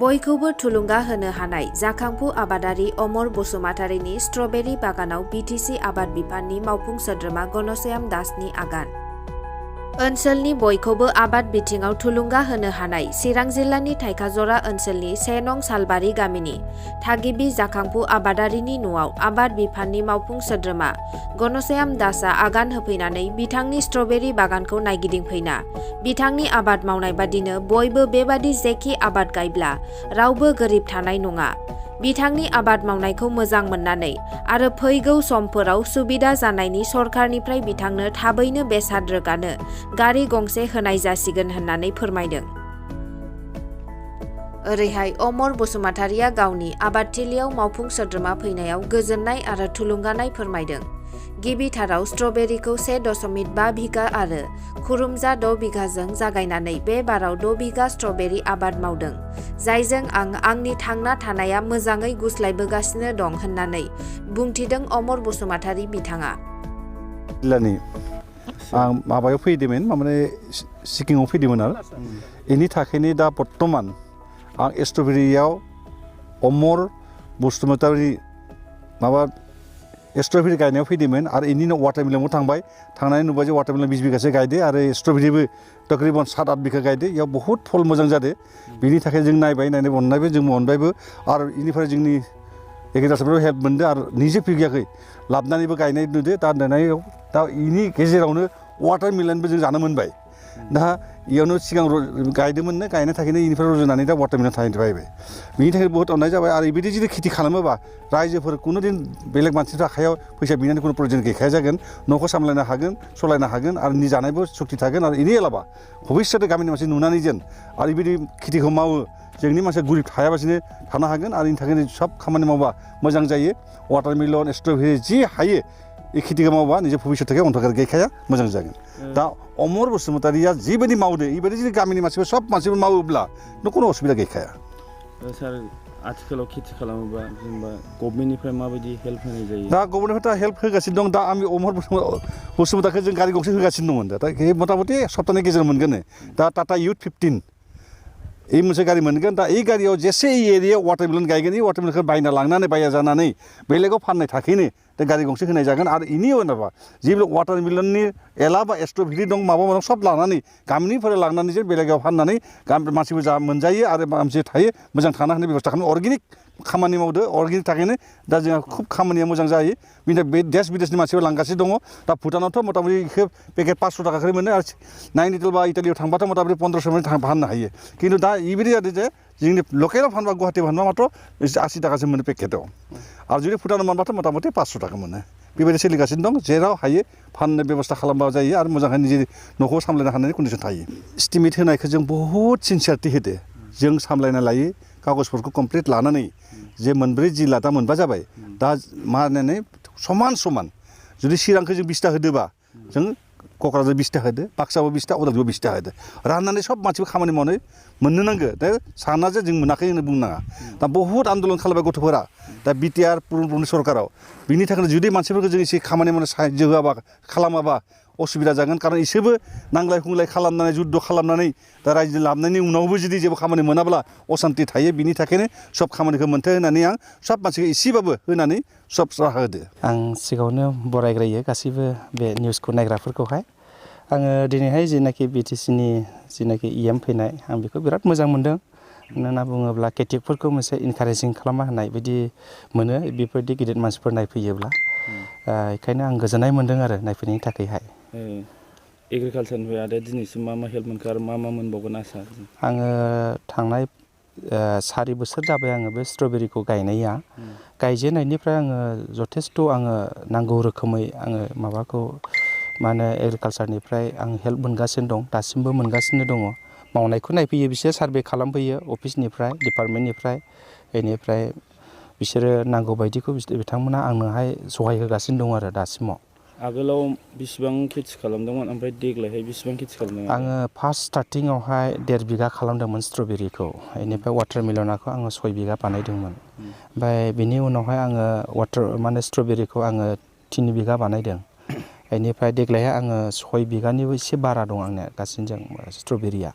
बयखौबो थुलुंगा होनो हानाय जाखांफु आबादारि अमर बसुमतारीनि स्ट्रबेरी बागानाव बिटिसि आबाद बिफाननि मावफुं सोद्रोमा घनश्याम दासनि आगान। ओनसोलनि बयखौबो आबाद बिथिङाव थुलुंगा होनो हानाय चिरां जिल्लानि थाइखाजरा ओनसोलनि 1 नं सालबारि गामिनि थागिबि जाखांफु आबादारिनि न'आव आबाद बिफाननि मावफुं सोद्रोमा घनश्याम दासआ आगान होफैनानै बिथांनि स्ट्रबेरी बागानखौ नायगिदिंफैना बिथांनि आबाद मावनाय बादिनो बयबो बेबादि जेखि आबाद गायब्ला रावबो गोरिब थानाय नङा। बिथांनि आबाद मावनायखौ मोजां मोननानै आरो फैगौ समफोराव सुबिदा जानायनि सरकारनिफ्राय बिथांनो थाबैनो बेसाद रोगानो गारि गंसे होनाय जासिगोन होननानै फोरमायदों। ओरैहाय अमर बसुमतारीया गावनि आबादथिलियाव मावफुं सोद्रोमा फैनायाव गोजोननाय आरो थुलुंगानाय फोरमायदों। गिबिथाराव स्ट्रबेरीखौ 1.5 बिघा आरो खुरुमजा 6 बिघाजों जागायनानै बे बाराव 6 बिघा स्ट्रबेरी आबाद मावदों, जायजों आं आंनि थांना थानाया मोजाङै गुस्लायबोगासिनो दं होननानै बुंथिदों अमर बसुमतारी बिथाङा। जिल्लानि आं माबायाव फैदोंमोन माने सिकिङाव फैदोंमोन आरो बेनि थाखायनो दा बर्तमान आं स्ट्रबेरीयाव अमर बसुमतारी माबा स्ट्रबेरी गायनायाव फैदोंमोन आरो बेनि उनाव वाटारमेलनावबो थांनानै नुबाय जे वाटारमेलन 20 बिघासो गायदो आरो स्ट्रबेरीबो तकरीबन 7-8 बिघा गायदो। बेयाव बहुत फल मोजां जादों। बिनि थाखाय जों नायनानै अननायबो जों अनबायबो आरो बेनिफ्राय जोंनि एग्रिकालचारफोराव हेल्प मोनदों आरो निजे फैयाखै लाबोनानैबो गायनाय नुदो। दा बेनि गेजेरावनो वाटारमेलनबो जों जानो मोनबाय। दा इयावनो सिगां गायदोंमोननो गायनो थाखायनो बेनिफ्राय रज'नानै दा वाटारमेलन थाहैबाय। बिनि थाखाय बहुत अननाय जाबाय आरो बेबायदि जुदि खेथि खालामोबा रायजोफोर खुनु दिन बेलेग मानसिनि आखायाव फैसा बिनानै खुनु प्रयजन गैखाया जागोन। न'खौ सामलायनो हागोन, सलायनो हागोन आरो नि जानायबो सक्ति थागोन आरो बेनि एलाबा भबिष्यते गामिनि मानसि नुनानै जेन आरो बेबायदि खेथिखौ मावो जोंनि मानसिया गरिब थायाबासिनो थानो हागोन आरो बेनि थाखायनो सब खामानि मावबा मोजां जायो। वाटारमेलन स्ट्रबेरी जि हायो बे खेथिखौ मावबा निजे भबिष्यतखौ अन्थ'गार गैखाया मोजां जागोन। दा अमर बसुमतारीया जिबायदि मावदो बेबायदि जुदि गामिनि मानसिफोर सब मानसिफोर मावोब्ला खुनु असुबिदा गैखाया। सार आथिखालाव खेथि खालामोबा जेनेबा गभर्नमेन्टनिफ्राय माबायदि हेल्प होनाय जायो? दा गभर्नमेन्टनिफ्राय हेल्प होगासिनो दं। दा आं अमर बसुमतारीखौ जों गारि गंसे होगासिनो दंमोन। दा मथा मथि सप्ताहनि गेजेराव मोनगोन। दा टाटा युथ 15 ये मोनसे गारि मोनगोन। दा ये गारियाव जेसे एरियायाव वाटारमेलन गायगोन ये वाटारमेलनखौ बायना लांनानै बाया जानानै बेलेगाव फाननाय थाखैनो दा गारि गंसे होनाय जागोन आरो इनि उनाव जेब्ला वाटारमेलननि एला बा स्ट्रबेरी दं माबा माबा सब लानानै गामिनिफ्राय लांनानै जे बेलेगाव फाननानै मानसिबो जा मोनजायो आरो मानसि थायो मोजां थानो हानाय बेबस्था खालामो। अर्गेनिक खामानि मावदो अर्गेनिक थाखायनो दा जोंहा खुब खामानिया मोजां जायो। बिनिफ्राय बे देश बिदेशनि मानसिफोर लांगासिनो दङ। दा भुटानावथ' मथा मथि बेखौ पेकेट 500 थाखाखै मोनो आरो नाइनिटेल बा इटालियाव थांबाथ' मथा मथि 1500 फाननो हायो। खिन्थु दा बेबायदि जादों जे जोंनि लकेलाव फानबा गुवाहाटियाव फानबा मात्र 80 थाखासो मोनो पेकेटाव आरो जुदि भुटानाव मोनबाथ' मथा मथि 500 थाखा मोनो। बेबायदि सोलिगासिनो दं। जेराव हायो फाननो बेबस्था खालामबा जायो आरो मोजाङै निजे न'खौ सामलायनो हानायनि कन्डिसन थायो। एस्टिमेट होनायखौ जों बहुद सिनसियारिटि होदो। जों सामलायना लायो कागजफोरखौ कमप्लिट लानानै जे 4 जिल्ला दा 4 जाबाय। दा मा होननानै समान समान जुदि चिरांखौ जों 20टा होदोबा जों क'क्राझार 20टा होदो, बाक्साबो 20टा, उदालगुरियाव 20टा होदो। राननानै सब मानसिबो खामानि मावनो मोननो नांगौ। दा साना जे जों मोनाखै होनना बुंनो नाङा। दा बहुत आन्दलन खालामबाय गथ'फोरा दा बिटिआर पुरुन सरकाराव। बिनि थाखायनो जुदि मानसिफोरखौ जों एसे खामानि मावनो साहाय्य होआबा खालामाबा असुबिदा जागोन। खारन इसोरबो नांलाय खुंलाय खालामनानै जुद्ध खालामनानै दा रायजो लाबोनायनि उनावबो जुदि जेबो खामानि मोनाब्ला असान्ति थायो। बिनि थाखायनो सब खामानिखौ मोनथों होननानै आं सब मानसिखौ एसेबाबो होनानै सब राहा होदो। आं सिगाङावनो बरायग्रोयो गासैबो बे निउसखौ नायग्राफोरखौहाय। आङो दिनैहाय जेनाखि बिटिसिनि जेनाखि इएम फैनाय आं बेखौ बिराद मोजां मोनदों। मानो होनना बुङोब्ला केटिकफोरखौ मोनसे इनकारेजिं खालामना होनाय बायदि मोनो बेफोरबायदि गिदिर मानसिफोर नायफैयोब्ला। बेखायनो आं गोजोननाय मोनदों आरो नायफैनायनि थाखायहाय। एग्रिकालचारनिफ्राय आरो दिनैसिम मा हेल्प मोनखो आरो मा मोनबावगोन आसा? आङो थांनाय 4 बोसोर जाबाय आङो बे स्ट्रबेरीखौ गायनाया। गायजेननायनिफ्राय आङो जथेस्थ' आङो नांगौ रोखोमै आङो माबाखौ मा होनो एग्रिकालचारनिफ्राय आं हेल्प मोनगासिनो दं, दासिमबो मोनगासिनो दङ। मावनायखौ नायफैयो बिसोर सार्भे खालामफैयो अफिसनिफ्राय डिपार्टमेन्टनिफ्राय। बेनिफ्राय बिसोरो नांगौ बायदिखौ बिथांमोना आंनोहाय सहाय होगासिनो दं आरो दासिमाव। आगोलाव बेसेबां खेथि खालामदोंमोन ओमफ्राय देग्लायहाय बेसेबां खेथि खालामदोंमोन? आङो फार्स्ट स्टार्टिङावहाय 1.5 बिघा खालामदोंमोन स्ट्रबेरीखौ। बेनिफ्राय वाटारमेलनखौ आङो 6 बिघा बानायदोंमोन। ओमफ्राय बिनि उनावहाय आङो स्ट्रबेरीखौ आङो 3 बिघा बानायदों। बेनिफ्राय देग्लायहाय आङो 6 बिघानिबो एसे बारा दं आंनिया गासैजों स्ट्रबेरीया।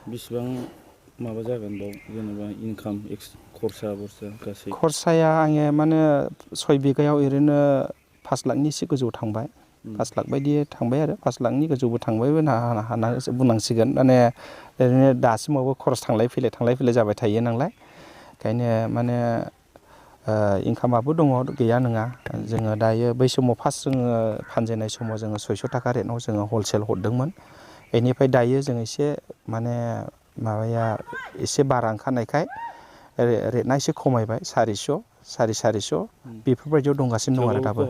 बेसेबां माबा जागोन बाव जेनेबा इनकाम खरसा गासै खरसाया आङो माने 6 बिगायाव ओरैनो 5 लाखनि एसे गोजौ थांबाय 5 लाख बायदि थांबाय आरो 5 लाखनि गोजौबो थांबायबो होनना बुंनांसिगोन माने ओरैनो दासिमावबो खरस थांलाय फैलाय जाबाय थायो नालाय ओंखायनो माने इनकामाबो दङ गैया नङा जोङो दायो बै समाव फार्स्ट जोङो फानजेननाय समाव जोङो 600 थाखा रेटआव जोङो हलसेल हरदोंमोन बेनिफ्राय दायो जों एसे माने माबाया एसे बारा ओंखारनायखाय रेटना एसे खमायबाय 400 450 बेफोरबायदियाव दंगासिनो दं आरो दाबो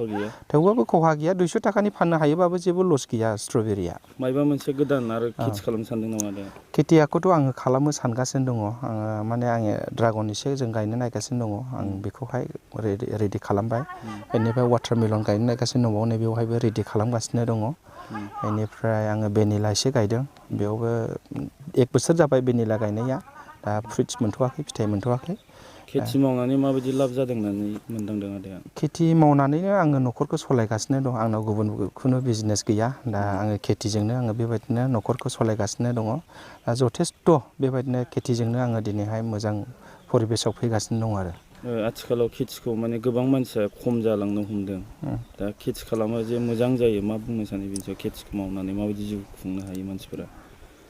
थेवबाबो खहा गैया 200 थाखानि फाननो हायोबाबो जेबो लस गैया स्ट्रबेरिया मायबा मोनसे गोदान आरो खेथि खालामनो सानदों नामा दा खेथियाखौथ' आङो खालामनो सानगासिनो दङ आङो माने ड्रागन एसे जों गायनो नायगासिनो दङ आं बेखौहाय रेडि खालामबाय बेनिफ्राय वाटारमेलन गायनो नायगासिनो दङ नैबेवहायबो रेडि खालामगासिनो दङ बेनिफ्राय आङो भेनिला एसे गायदों बेयावबो 1 बोसोर जाबाय भेनिला गायनाया दा फ्रुइट्स मोनथ'वाखै फिथाइ मोनथ'वाखै खेथि मावनानै माबायदि लाब जादों होननानै मोनदांदों आदाया खेथि मावनानैनो आङो न'खरखौ सलायगासिनो दं आंनाव गुबुन खुनु बिजनेस गैया दा आङो खेथिजोंनो आङो बेबायदिनो न'खरखौ सलायगासिनो दङ दा जथेस्थ' बेबायदिनो खेथिजोंनो आङो दिनैहाय मोजां परिबेसाव फैगासिनो दं आरो आथिखालाव खेथिखौ माने गोबां मानसिया खम जालांनो हमदों दा खेथि खालामो जे मोजां जायो मा बुंनो सानो बेनि सायाव खेथिखौ मावनानै माबायदि जिउ खुंनो हायो मानसिफोरा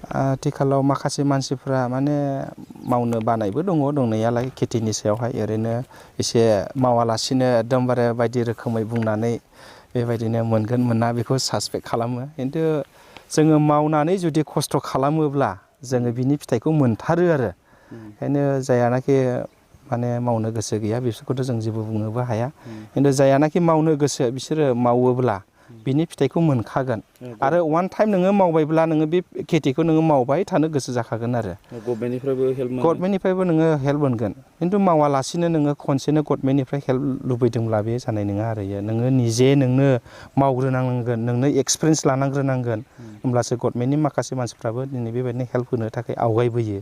आथिखालाव माखासे मानसिफ्रा माने मावनो बानायबो दङ दंनायालाय खेथिनि सायावहाय ओरैनो एसे मावालासिनो एकदमबारे बायदि रोखोमै बुंनानै बेबायदिनो मोनगोन मोना बेखौ सासपेक्ट खालामो खिन्थु जोङो मावनानै जुदि खस्थ' खालामोब्ला जोङो बिनि फिथाइखौ मोनथारो आरो ओंखायनो जायानाखि माने मावनो गोसो गैया बिसोरखौथ' जों जेबो बुंनोबो हाया खिन्थु जायानाखि मावनो गोसो बिसोरो मावोब्ला बिनि फिथाइखौ मोनखागोन आरो वान टाइम नोङो मावबायब्ला नोङो बे खेथिखौ नोङो मावबाय थानो गोसो जाखागोन आरो गभर्नमेन्टनिफ्रायबो नोङो हेल्प मोनगोन खिन्थु मावालासिनो नोङो खनसेनो गभर्नमेन्टनिफ्राय हेल्प लुबैदोंब्ला बे जानाय नङा आरो नोङो निजे नोंनो मावग्रोनांगोन नोंनो एक्सपिरियेन्स लानांग्रोनांगोन होमब्लासो गभर्नमेन्टनि माखासे मानसिफ्राबो दिनै बेबायदिनो हेल्प होनो थाखाय आवगायबोयो